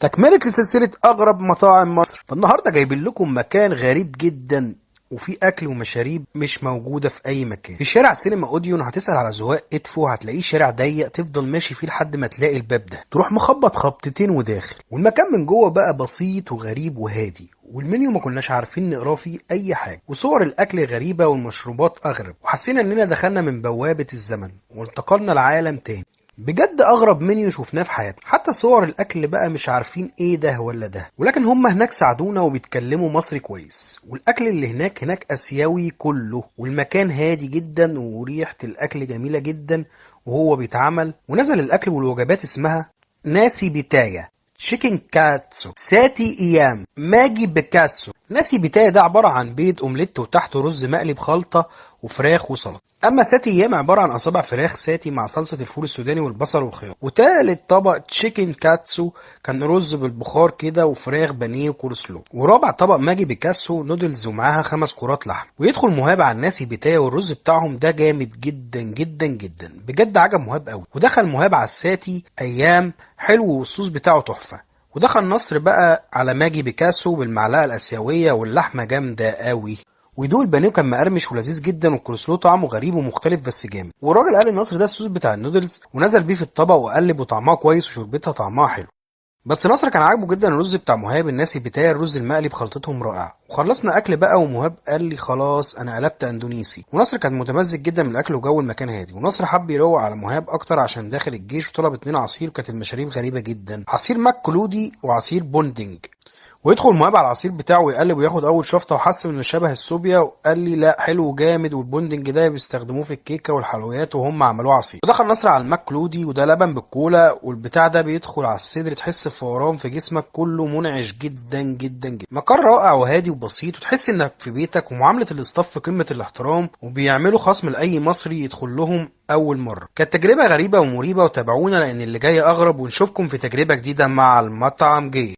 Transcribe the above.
تكملة لسلسلة أغرب مطاعم مصر. فالنهاردة جايبين لكم مكان غريب جدا وفي أكل ومشاريب مش موجودة في أي مكان. في شارع سينما أوديون هتسأل على زواق إدفو، هتلاقيه شارع ضيق تفضل ماشي فيه لحد ما تلاقي الباب ده، تروح مخبط خبطتين وداخل. والمكان من جوه بقى بسيط وغريب وهادي، والمنيو ما كناش عارفين نقراه فيه اي حاجة، وصور الاكل غريبة والمشروبات اغرب، وحسينا اننا دخلنا من بوابه الزمن وانتقلنا لعالم تاني. بجد اغرب منيو شفناه في حياتنا، حتى صور الاكل بقى مش عارفين ايه ده ولا ده، ولكن هم هناك ساعدونا وبيتكلموا مصري كويس، والاكل اللي هناك اسيوي كله، والمكان هادي جدا وريحه الاكل جميلة جدا وهو بيتعمل. ونزل الاكل والوجبات اسمها nasi pattaya، chicken katsu، sate ayam، ماجي بيكاسو. nasi pattaya ده عبارة عن بيض اومليت وتحته رز مقلي بخلطة وفراخ وسلطة. اما sate ayam عبارة عن اصابع فراخ ساتي مع صلصة الفول السوداني والبصل والخيار. وتالت طبق chicken katsu كان رز بالبخار كده وفراخ بانيه وكورسلو. ورابع طبق ماجي بيكاسو نودلز ومعاها 5 كرات لحم. ويدخل مهاب على ال nasi pattaya والرز بتاعهم ده جامد جدا جدا جدا، بجد عجب مهاب قوي. ودخل مهاب على ال sate ayam حلو والصوص بتاعه تحفة. ودخل نصر بقى على ماجي بيكاسو بالمعلقة الآسيوية واللحمة جامدة قوي. ويدوق البانيه كان مقرمش ولذيذ جدا، والكولسلو طعمه غريب ومختلف بس جامد. والراجل قال لنصر ده الصوص بتاع النودلز، ونزل بيه في الطبق وقلب وطعمها كويس وشوربتها طعمها حلو. بس نصر كان عاجبه جدا الرز بتاع مهاب ال nasi pattaya، الرز المقلي بخلطتهم رائعة. وخلصنا اكل بقى ومهاب قال لي خلاص انا قلبت اندونيسي. ونصر كان متمزج جدا من الاكل وجو المكان هادي. ونصر حب يروق على مهاب اكتر عشان داخل الجيش، وطلب 2 عصير وكانت المشاريب غريبة جدا، عصير ماك كلودي وعصير بوندنج. ويدخل مهاب على العصير بتاعه ويقلب وياخد اول شفطه، وحس انه شبه السوبيا، وقال لي لا حلو جامد، والبوندنج ده بيستخدموه في الكيكه والحلويات وهم عملوه عصير. ودخل نصر على الماك كلودي وده لبن بالكولا، والبتاع ده بيدخل على الصدر تحس بفوران في جسمك كله، منعش جدا جدا جدا. مكان رائع وهادي وبسيط وتحس انك في بيتك، ومعامله ال staff في قمة الاحترام، وبيعملوا خصم لاي مصري يدخل لهم اول مرة. كانت تجربه غريبة ومريبه، وتابعونا لان اللي جاي اغرب، ونشوفكم في تجربه جديدة مع المطعم جي.